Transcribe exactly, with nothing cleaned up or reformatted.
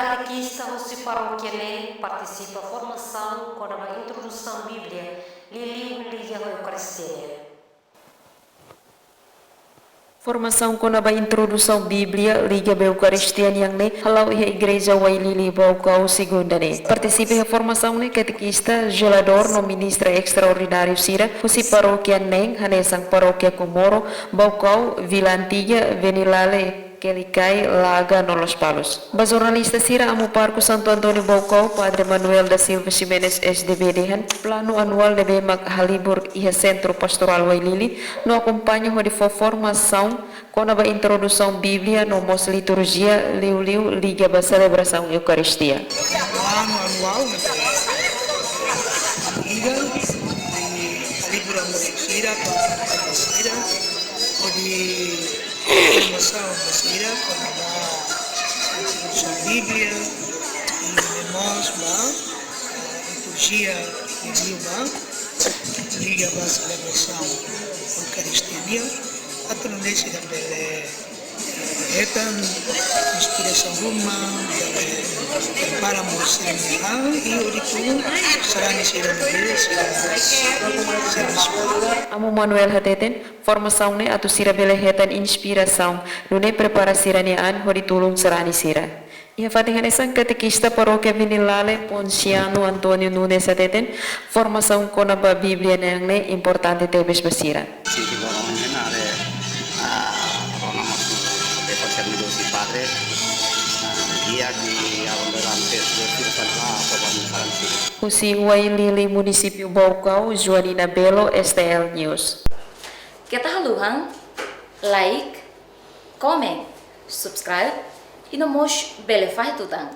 Katekista husi parókia ne'e partisipa formasaun kona-ba introdusaun Bíblia, liuliu liga ho Eukaristia. Formasaun kona-ba introdusaun Bíblia liga ba Eukaristia nian ne'e hala'o iha Igreja Wailili Baucau, Segunda ne'e. Partisipa iha formasaun ne'e katekista, zeladór no ministra estraordináriu sira husi parókia neen hanesan Parókia Comoro, Baucau, Vila Antiga, Venilale, Quelicai, Laga no Lospalos. Ba jornalista sira, amu pároku Santo António Baucau, Padre Manuel da Silva Ximenes, S D B dehan, planu anuál ne'ebé mak halibur iha Sentru Pastorál Wailili no akompaña hodi fó formasaun kona-ba introdusaun Bíblia no mós liturjia, liuliu liga ba selebrasaun Eukaristia. Planu anuál, ida, halibur amu sira, para sira, hodi formasaun ba sira kona-ba introdusaun Bíblia, i mós ba, eh, liturjia, liuliu ba liga ba selebrasaun Eukaristia nian, atu nune'e sira bele, eh, hetan inspirasaun ruma, bele prepara mós sira-nia an, i hodi tulun sarani sira nune'e sira, sira. Amu Manuel hateten, formasaun ne'e atu sira bele hetan inspirasaun, nune'e prepara sira-nia an hodi tulun sarani sira. Iha fatin hanesan, katekista parókia Venilale, Ponciano António Nunes hateten, formasaun kona-ba Bíblia nian ne'e importante tebes ba sira. Siti boron nena are, ah, rona mós no departamento si padre, ah, guia di abang dalam tes de filsafat apa bang saran sih. Husi Wailili, Munisípiu Baucau, Joanina Belo, S T L News. Keta haluhan like, comment, subscribe, i no mós bele fahe tutan.